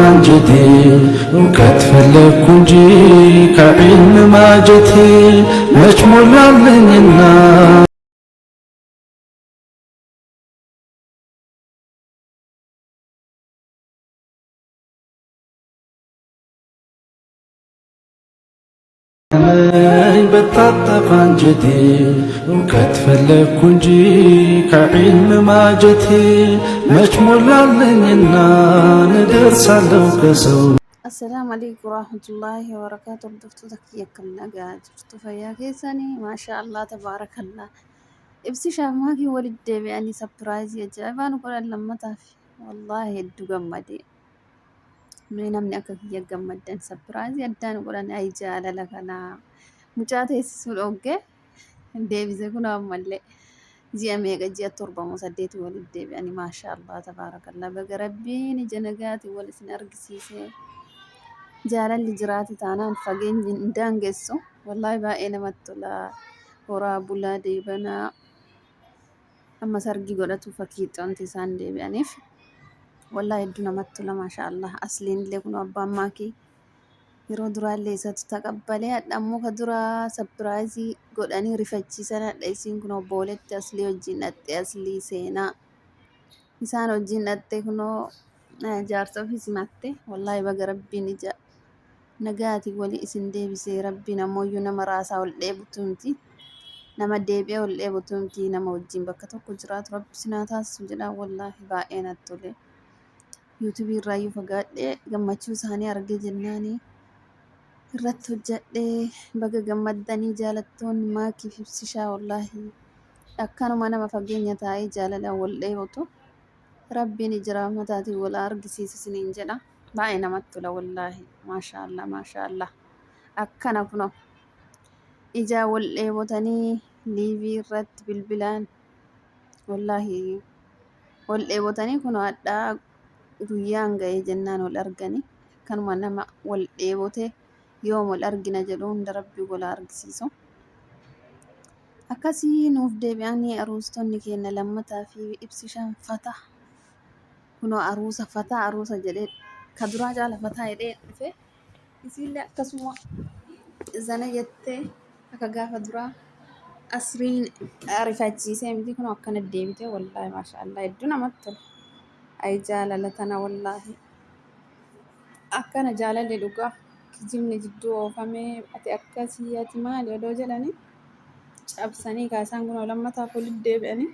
አንጀቴ እውቀት ፈለግኩ እንጂ ከዒልም ማጀቴ መች ሞላለኝና በታጠፈ አንጀቴ እውቀት ፈለግኩ እንጂ ከዒልም ማጀቴ መች ሞላለኝና ንደርሳለሁ ከሰው። Assalaamu alaikum warahmatullahi wabarakatuh. Hordoftoota kiyya, akkam nagaa jirtu? Fayyaa keessanii? Maasha Allah, tabaarakallah. Ibsi shaamaakii walitti deebi'anii surprise ajaa'ibaa nu godhan lammataaf. Wallaahi hedduu gammadee. Mee namni akka kiyya gammaddan, surprise addaa nu godhan. Ay jaalala kanaa. Mucaa teessisuu dhoggee deebise kun ammallee ji'a meeqa, ji'a 7 moo 8 walitti deebi'anii. Maasha Allah, tabaarakallah. Baga Rabbiin ija nagaatiin wal isin argisiise. Jaalalli jiraate taanaan fageenyi hin daangessu. Wallaahi baay'ee namatti tola. Horaa bulaa deebanaa. Amma sargii godhatu fakkii wanti isaan deebi'aniif. Wallaahi hedduu namatti tola, maasha Allah. Asliin illee kun abbaan maakii yeroo duraallee isatu taqabbalee, hadha ammoo ka duraa surprise godhanii rifachiisan, hadha isiin kun obbooletti Aslii wajjin dhatte, Aslii seenaa isaan wajjin dhatte, kunoo jaarsa ofii simatte. Wallaahi baga Rabbiin ija nagaatiin wali isin deebisee. Rabbiin ammoo nama raasaa ol dheebutu miti, nama deebi'ee ol dheebutu miti, nama wajjin bakka tokko jiraatu Rabbi sinaa taasisu jedha. Wallaahi baay'ee natti tole. YouTube irraayyuu fagaadhee gammachuu isaanii argee jennaanii irratti hojjedhee. Baga gammaddanii, jaalattoonni maakiif Ibsishaa. Wallaahi akkanuma nama fageenya taa'ee jaalalaan wal dheebotu Rabbiin ija rahmataatiin wal argisiisu isiniin jedha. Baay'ee namatti tola wallaahi. Maashaallah, maashaallah. Akkana kunoo ijaa wal dheebotanii live irratti bilbilaan wallaahi wal dheebotanii, kunoo hadhaa guyyaan ga'ee jennaan wal arganii. Akkanuma nama wal dheebote yoom wal argina jedhu hunda Rabbi wal argisiisu. Akkasii nuuf deebi'anii aruustonni keenya lammataa fi Ibsishaan fata. Kunoo aruusa fataa aruusa jedhee, ka duraa caala fataa jedhee dhufe. Isiillee akkasuma zana jettee akka gaafa duraa asriin arifachiisee miti, kunoo akkana deebite. Wallaahi maashaallah, hedduu namatti tola. Ay jaalala tana, wallaahi akkana jaalalli dhugaa. Kijibni jidduu oofamee ati akkasii ati maali odoo jedhanii cabsanii kaasaan, kunoo lammataaf walitti deebi'anii.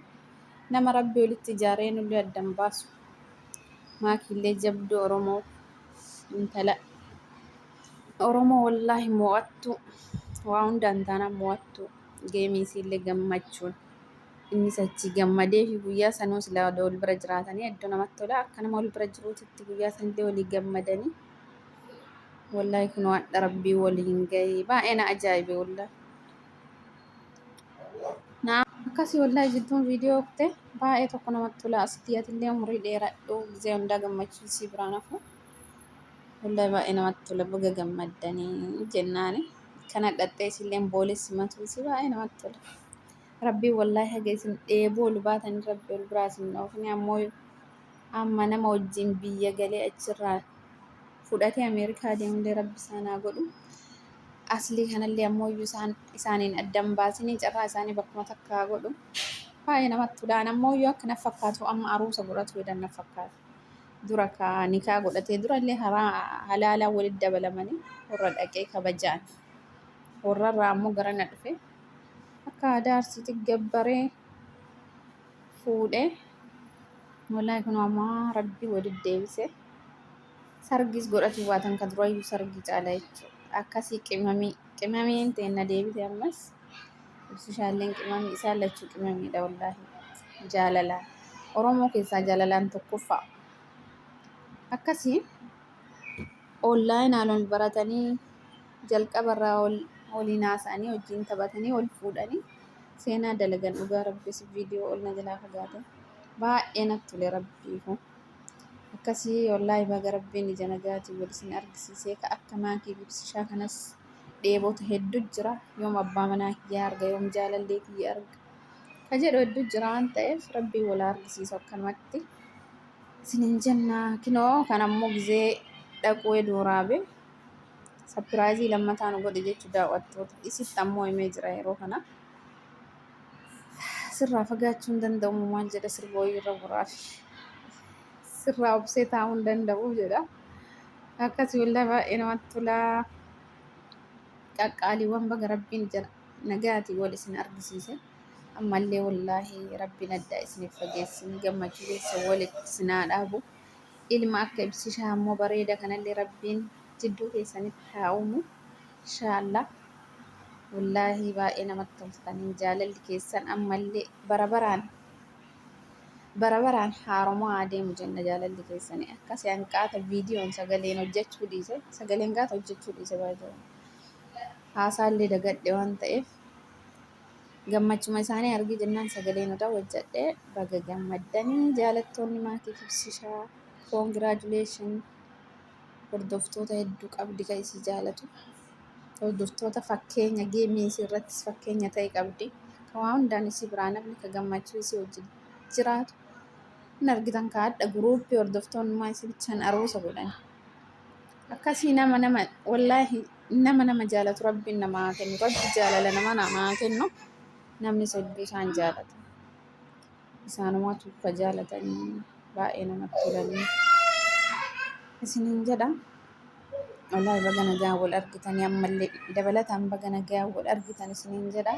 Nama Rabbi walitti ijaaree nullee addan baasu. Maakiillee jabduu Oromoo, intala Oromoo wallaahi mo'attu, waa hundaan taanaan mo'attu. Geemii isiillee gammachuun innis achii gammadee fi guyyaa sanuu silaa odoo wal bira jiraatanii iddoo namatti tola. Akka nama wal bira jiruutitti guyyaa sanillee walii gammadanii. Wallaahi kun waan Rabbii waliin gahee baay'ee na ajaa'ibe wallaahi. Akkasii wallaahi jidduun viidiyoo kute baay'ee tokko namatti tola. Asitti atillee umurii dheeradhu, gizee hundaa gammachuun sii biraan hafu. Wallaahi baay'ee namatti tola, baga gammaddanii jennaani. Kana dhattee isilleen boolee simatuun si baay'ee namatti tola. Rabbiin wallaahi haga isin dheebuu ol baatanii Rabbi ol biraa isin dhoofne. Ammoo amma nama wajjin biyya galee achirraa fudhatee Ameerikaa deemullee Rabbi isaan haa godhu. Aslii kanallee ammoo iyyuu isaan isaaniin addan baasinii carraa isaanii bakkuma takka haa godhu. Baay'ee namatti tola. An ammoo iyyuu akka na fakkaatu amma aruusa godhatu jedhan na fakkaata. Dura ka nikaa godhatee dura illee haraa halaalaa walitti dabalamanii warra dhaqee kabajaan. Warrarraa ammoo gara na dhufe akka aadaa Arsiitti gabbaree fuudhee. Wallaahi kun ammoo Rabbi walitti deebise. Sargis godhachuu baatan ka durayyuu sargii caala jechuudha. Akkasii qimamii qimamiin teenna deebite ammas. Ibsishaalleen qimamii, isaan lachuu qimamiidha wallaahi. Jaalalaan Oromoo keessaa jaalalaan tokkoffaa. Akkasii onlineaan ol baratanii, jalqabarraa ol waliin haasa'anii, wajjin taphatanii, wal fuudhanii seenaa dalagan. Dhugaa Rabbis viidiyoo ol na jalaa fagaate. Baay'ee natti tole Rabbiifu. Akkasii wallaahi baga Rabbiin ija nagaatiin wal isin argisiisee. Ka akka maakii Ibsishaa kanas dheebota hedduu jira. Yoom abbaa manaa kiyya arga, yoom jaalallee kiyya arga ka jedhu hedduu jira waan ta'eef Rabbiin wal argisiisu akkanumatti isinin jenna. Kinoo kan ammoo gizee Dhaquu hedu waraabe. Sapiraayizii lammataa nu godhe jechuu daawwattoota. Isitti ammoo himee jira yeroo kana. Sirraa fagaachuu hin danda'u maal jedha sirba wayii irra waraabe. Sirraa obsee taa'uu hin danda'u jedha. Akkasii wallah baay'ee namatti tola. Qaqqaaliiwwan baga rabbiin jala nagaatiin wal isin argisiise. Ammallee wallaahi rabbiin addaa isiniif fageessin gammachuu keessa walitti isin haa dhaabu. Ilma akka ibsishaa ammoo bareeda kanallee rabbiin jidduu keessanitti haa uumu. Inshaallah. Wallaahi baay'ee namatti toltanii jaalalli keessan ammallee bara baraan bara baraan haaromaa adeemu jenna jaalalli keessanii akkasii hanqaata viidiyoon sagaleen hojjechuu dhiise sagaleen gaata hojjechuu dhiise baay'ee haasaallee dagadhe waan ta'eef gammachuma isaanii argee jennaan sagaleen odaa hojjedhe baga gammaddanii jaalattoonni maatii ibsishaa congratulation hordoftoota hedduu qabdi kan isii jaalatu hordoftoota fakkeenya geemii isii irrattis fakkeenya ta'e qabdi kan waa hundaan isii biraa namni ka gammachuu isii wajjin jiraatu hin argitan ka hadha guruuppii hordoftoonni isii bichaan aruusa godhan akkasii nama nama wallaahi nama nama jaalatu rabbiin namaa kennu rabbi jaalala nama namaa kennu namni hedduu isaan jaalata isaanumaatu ka jaalatanii baay'ee namatti tolanii isiniin jedha. Wallaahi baga nagaan wal argitanii ammallee dabalataan baga nagaan wal argitan isiniin jedha.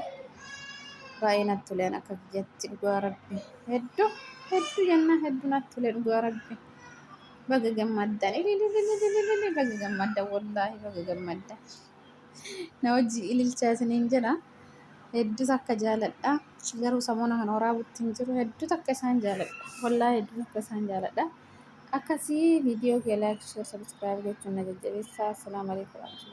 Baay'ee natti toleen akka kiyyatti dhugaa rabbi hedduu hedduu jennaan hedduu natti tole dhugaa rabbi. Baga gammaddan ilililililili baga gammaddan wallaahi baga gammaddan. Na wajji ililchaa isiniin jedha. Hedduu takka jaaladha. Garuu samoona kana waraabutti hin jiru. Hedduu takka isaan jaaladha. Wallaahi hedduu takka isaan jaaladha. Akkasii viidiyoo kee like, share, subscribe gochuun na jajjabeessaa. Assalaamu alaikum warahmatullahi.